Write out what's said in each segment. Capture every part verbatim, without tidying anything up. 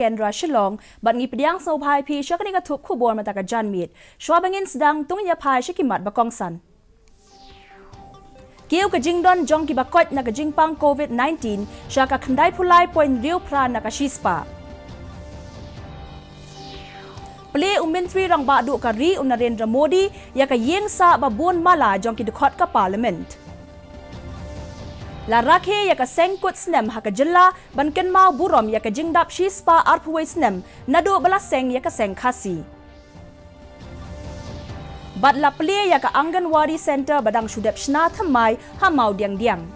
Kendra Shillong, bad ngi pdiang sngewbha ïa phi sha kane ka thup khubor mynta ka janmiet. Shuwa ba ngin sdang, to ngin ïa phai sha ki mat ba kongsan. Kiew ka jingdon jong kiba koit na ka jingpang COVID nineteen sha ka khyndai phew lai point hynriew phra na ka shispah. Plie u Myntri Rangbah Duh ka ri u Narendra Modi ïa ka ïing sah ba bun mala jong ki dkhot ka Parliament. La rakhe ïa ka seng kut snem ha ka jylla ban kynmaw burom ïa ka jingdap shispah arphew wei snem naduh ba la seng ïa ka seng Khasi. Bad la plie ïa ka Anganwadi Centre ba dang shu dep shna thymmai ha Mawdiangdiang.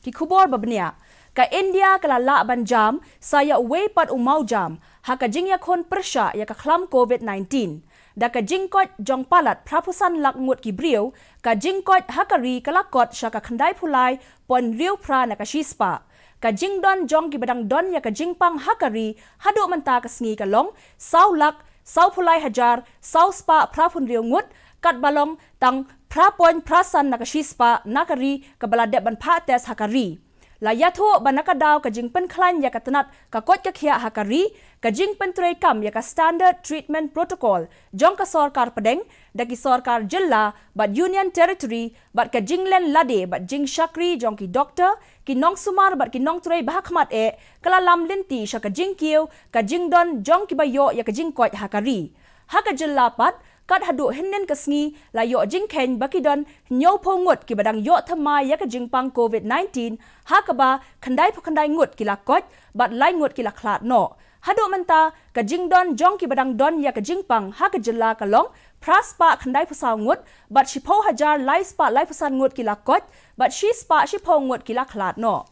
Ki khubor ba bniah. Ka India ka la lah ban jam sa ïa uwei pat u mawjam ha ka jingïakhun pyrshah ïa ka khlam COVID nineteen. Da ka jingkoit jong palat phra phew san lak ngut ki briew, ka jingkoit ha ka ri ka la kot sha ka khyndai phew lai point hynriew phra na ka shispah. Ka jingdon jong kiba dang don ïa ka jingpang ha ka ri haduh mynta ka sngi ka long saw lak saw phew lai hajar saw spah phra phew hynriew ngut, katba long tang phra point phra san na ka shispah na ka ri kaba la dep ban phah test ha ka ri. La ïathuh ba na ka daw ka jingpynkhlaiñ ïa ka tnat ka koit ka khiah ha ka ri, ka jingpyntreikam ïa ka Standard Treatment Protocol jong ka sorkar pdeng, da ki sorkar jylla bad Union Territory, bad ka jinglen lade bad jingshakri jong ki doktor, ki nongsumar bad ki nongtrei ba ha khmat eh, ka la lam lynti sha ka jingkiew ka jingdon jong kiba ïoh ïa ka jingkoit ha ka ri. Ha ka jylla pat, kat haduh hynnin ka sngi la ïoh jingkheiñ ba ki don hynñiew phew ngut kiba dang ïoh thymmai ïa ka jingpang COVID nineteen, ha kaba khyndai phew khyndai ngut ki la koit bad lai ngut ki la khlad noh. Haduh mynta, ka jingdon jong kiba dang don ïa ka jingpang ha ka jylla ka long phra spah khyndai phew saw ngut, bad shiphew hajar lai spah lai phew san ngut ki la koit, bad shi spah shiphew ngut ki la khlad noh.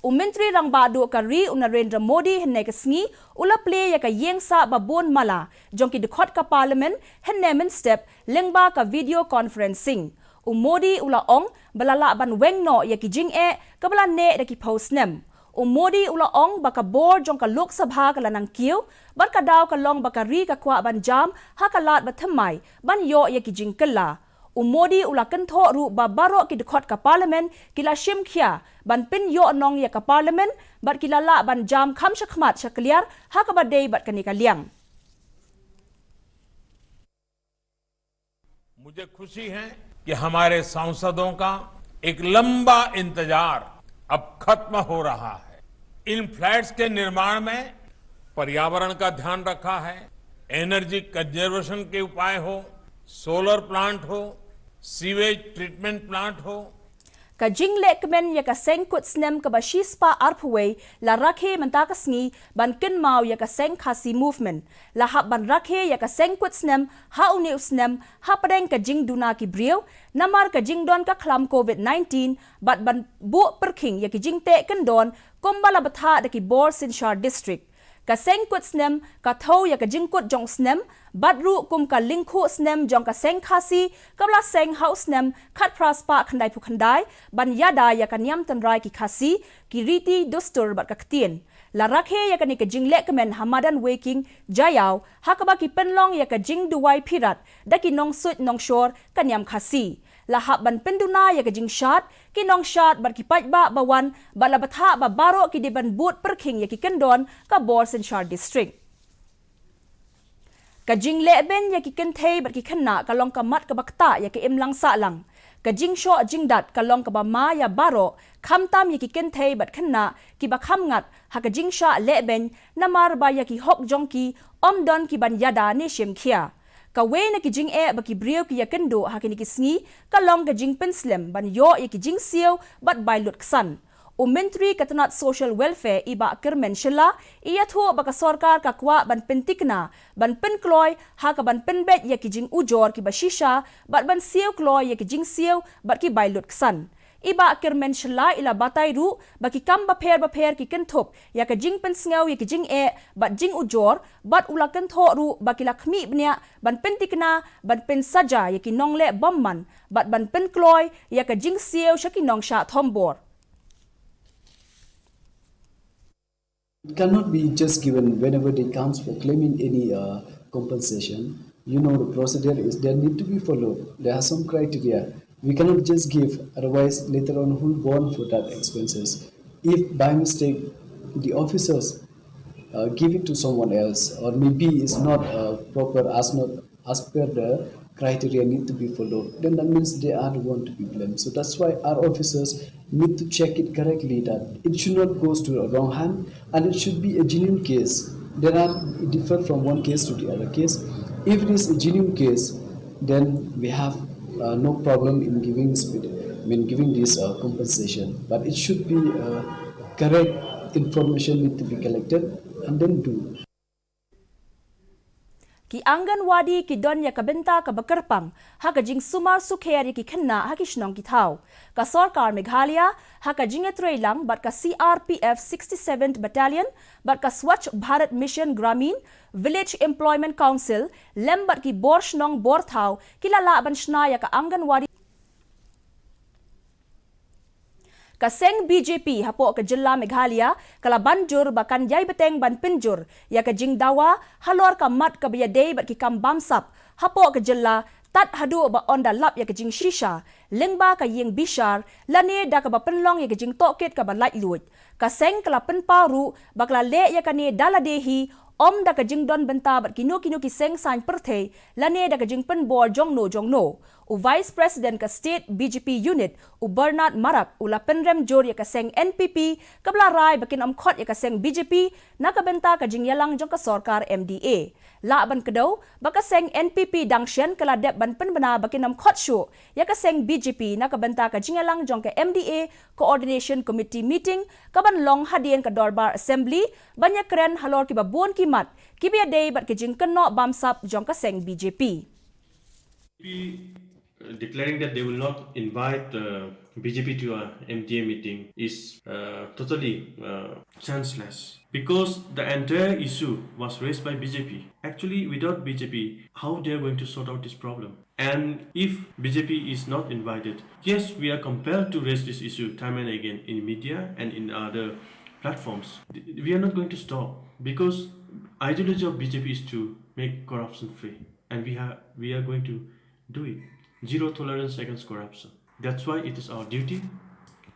U Myntri Rangbah Duh ka ri u Narendra Modi hynne ka sngi u la plie ïa ka ïing sah ba bun mala jong ki dkhot ka Parliament hynne mynstep lyngba ka video conferencing. U Modi u la ong ba la lah ban weng noh ïa ki jingeh kaba la neh da ki phew snem. U Modi u la ong ba ka bor jong ka Lok Sabha ka la nang kiew, bad ka daw ka long ba ka ri ka kwah ban jam ha ka lad ba thymmai ban ïoh ïa ki jingkylla. U Modi u la kynthoh ruh ba baroh ki dkhot ka Parliament ki la shim khia ban pynïoh nong ïa ka Parliament, bad ki la lah ban jam kham shakhmat shakliar ha kaba dei bad kane ka liang. मुझे खुशी है कि हमारे सांसदों का एक लंबा इंतजार अब खत्म हो रहा है। इन फ्लैट्स के निर्माण में पर्यावरण का ध्यान रखा है, एनर्जी कंजर्वेशन के उपाय हो, सोलर प्लांट हो, सीवेज ट्रीटमेंट प्लांट हो, Ka jinglehkmen ïa ka seng kut snem kaba shispah arphew wei la rakhe mynta ka sngi ban kynmaw ïa ka seng Khasi Movement. La hap ban rakhe ïa ka seng kut snem ha une u snem hapdeng ka jingduna ki briew namar ka jingdon ka khlam COVID nineteen, bad ban buh pyrkhing ïa ki jingteh kyndon kumba la bthah da ki bor synshar district. Ka seng kut snem ka thew ïa ka jingkut jong u snem, bad ruh kum ka lyngkhuh snem jong ka seng Khasi kaba la seng ha u snem khatphra spah khyndai phew khyndai, ban ïada ïa ka niam tynrai ki Khasi, ki riti dustur bad ka ktien. La rakhe ïa kane ka jinglehkmen ha madan Weiking, Jaïaw, ha kaba ki pynlong ïa ka jingduwai phirat da ki nongsuit nongshor ka niam Khasi. La hap ban pynduna ïa ka jingshad ki nongshad bad ki paidbah ba wan, bad la bthah ba baroh ki dei ban bud pyrkhing ïa ki kyndon ka bor synshar district. Ka jinglehbeiñ ïa ki kynthei bad ki khynnah ka long ka mat kaba ktah ïa ka imlang sahlang. Ka jingshoh jingdat ka long kaba ma ïa baroh, khamtam ïa ki kynthei bad khynnah kiba kham ngat ha ka jingshah lehbeiñ, namar ba ïa ki hok jong ki ym don ki ban ïada ne shim khia. Kawei na ki jingeh ba ki briew ki ïakynduh ha kine ki sngi ka long ka jingpynslem ban ïoh ïa ki jingsiew bad bai lut ksan. U Myntri ka tnat Social Welfare i Bah Kyrmen Shylla i ïathuh ba ka sorkar ka kwah ban pynthikna, ban pynkloi ha kaban pynbeit ïa ki jingujor kiba shisha, bad ban siew kloi ïa ki jingsiew bad ki bai lut ksan. I Bah Kyrmen Shylla i la batai ruh ba ki kam bapher bapher ki kynthup ïa ka jingpynsngew ïa ki jingeh bad jingujor, bad u la kynthoh ruh ba ki la khmih bniah ban pynthikna, ban pynsaja ïa ki nongleh bymman, bad ban pynkloi ïa ka jingsiew sha ki nongshah thombor. It cannot be just given whenever they comes for claiming any, uh, compensation. You know the procedure is there need to be followed. There are some criteria. We cannot just give, otherwise later on who borne for that expenses? If by mistake the officers uh, give it to someone else, or maybe it's not uh, proper as not as per the criteria need to be followed, then that means they are the one to be blamed. So that's why our officers need to check it correctly, that it should not go to a wrong hand, and it should be a genuine case. There are different from one case to the other case. If it is a genuine case, then we have uh, no problem in giving speed, I mean giving this uh, compensation. But it should be uh, correct information need to be collected and then do. Ki Anganwadi ki don ïa ka bynta kaba kyrpang ha ka jingsumar sukher ïa ki khynnah ha ki shnong ki thaw. Ka sorkar Meghalaya ha ka jingïatreilang bad ka C R P F sixty-seventh Battalion bad ka Swachh Bharat Mission Gramin, Village Employment Council lem bad ki bor shnong bor thaw ki la lah ban shna ïa ka Anganwadi. Ka seng B J P hapoh ka jylla Meghalaya ka la ban jur ba kan ïai bteng ban pynjur ïa ka jingdawa halor ka mat kaba ïadei bad ki kam bamsap hapoh ka jylla, tad haduh ba yn da lap ïa ka jingshisha lyngba ka ïing bishar lane da kaba pynlong ïa ka jingtohkit kaba laitluid. Ka seng ka la pynpaw ruh ba ka la leh ïa kane da lade hi, ym da ka jingdon bynta bad kino kino ki seng saiñ pyrthei lane da ka jingpynbor jongno jongno. U Vice President ka State B J P Unit, u Bernard Marak, u la pynrem jur ïa ka seng N P P kaba la rai ba kin ym khot ïa ka seng B J P na ka bynta ka jingïalang jong ka sorkar M D A. Lah ban kdew ba ka seng N P P dang shen ka la dep ban pynbna ba kin ym khot shuh ïa ka seng B J P na ka bynta ka jingïalang jong ka M D A Coordination Committee meeting kaban long hadien ka Dorbar Assembly ban ïakren halor kiba bun ki mat kiba ïadei bad ka jingkynnoh bamsap jong ka seng B J P. P, uh, declaring that they will not invite uh, B J P to a M D A meeting is uh, totally uh, senseless, because the entire issue was raised by B J P. Actually, without B J P, how they are going to sort out this problem? And if B J P is not invited, yes, we are compelled to raise this issue time and again in media and in other platforms. We are not going to stop, because ideology of B J P is to make corruption free, and we have we are going to do it. Zero tolerance against corruption. That's why it is our duty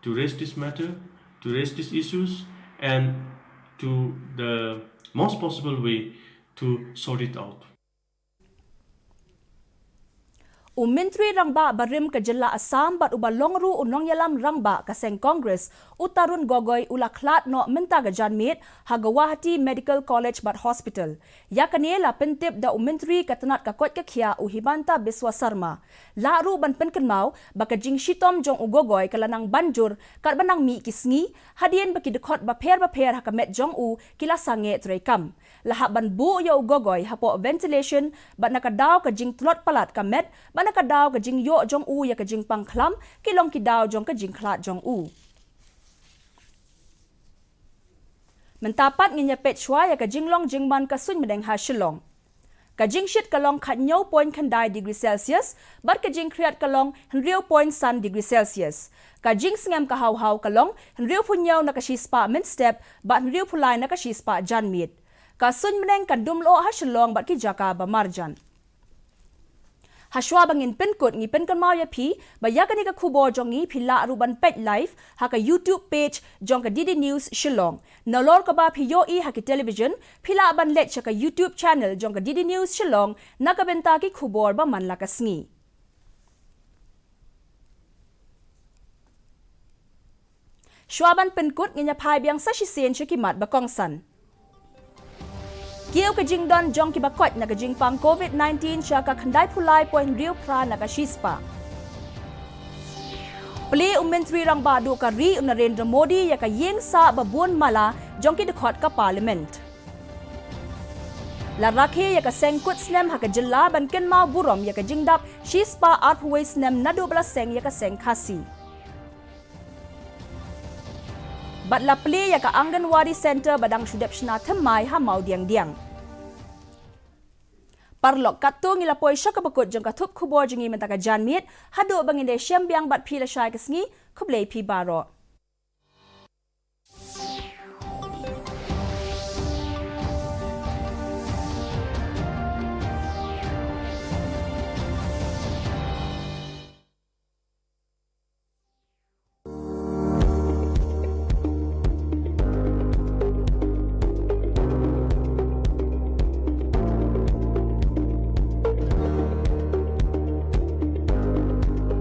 to raise this matter, to raise these issues, and to the most possible way to sort it out. U Myntri Rangbah barim ka jylla Assam bad uba long ruh u nongïalam rangbah ka seng Congress, u Tarun Gogoi, u la khlad noh mynta ka janmiet ha Guwahati Medical College bad Hospital. Ïa kane la pyntip da u Myntri ka tnat ka koit ka khiah, u Himanta Biswa Sarma. Lah ruh ban pynkynmaw ba ka jingshitom jong u Gogoi ka la nang ban jur katba nang mih ki sngi hadien ba ki dkhot bapher bapher ha ka met jong u ki la sangeh treikam. La hap ban buh ïa u Gogoi hapoh ventilation bad na ka daw ka jingtlot palat ka met bad na ka daw ka jingïoh jong u ïa ka jingpang khlam ki long ki daw jong ka jingkhlad jong u. Mynta pat ngin ïa peit shuwa ïa ka jinglong jingman ka suiñ bneng ha Shillong. Ka jingshit ka long khathynñiew point khyndai degree Celsius bad ka jingkhriat ka long hynriew point san degree Celsius. Ka jingsngem ka haw haw ka long hynriew phew hynñiew na ka shispah mynstep bad hynriew phew lai na ka shispah janmiet. Ka suiñ bneng kan dum lyoh ha Shillong bad ki jaka ba marjan. Hashwa ba ngin pynkut, ngi pynkynmaw ïa phi ba ïa kane ka khubor jong ngi phi lah ruh ban peit live ha ka YouTube page jong ka D D News Shillong. Nalor kaba phi ïohi ha ki television, phi lah ban leit sha ka YouTube channel jong ka D D News Shillong na ka bynta ki khubor ba man la ka sngi. Shuwa ban pynkut, ngin ïa phai biang sa shisien sha ki mat ba kongsan. Kiew ka jingdon jong kiba koit na ka jingpang COVID nineteen sha ka khyndai phew lai point hynriew phra na ka shispah. Plie u Myntri Rangbah Duh ka ri u Narendra Modi ïa ka ïing sah ba bun mala jong ki dkhot ka Parliament. La rakhe ïa ka seng kut snem ha ka jylla ban kynmaw burom ïa ka jingdap shispah arphew wei snem naduh ba la seng ïa ka seng Khasi. Bad la plie ïa ka Anganwadi Centre ba dang shu dep shna thymmai ha Mawdiangdiang. Paralok, katto ngi la poi sha kaba kut jong ka thup khubor jong ngi mynta ka janmiet, haduh ba ngin ïashem biang bad phi lashai ka sngi, khublei phi baroh.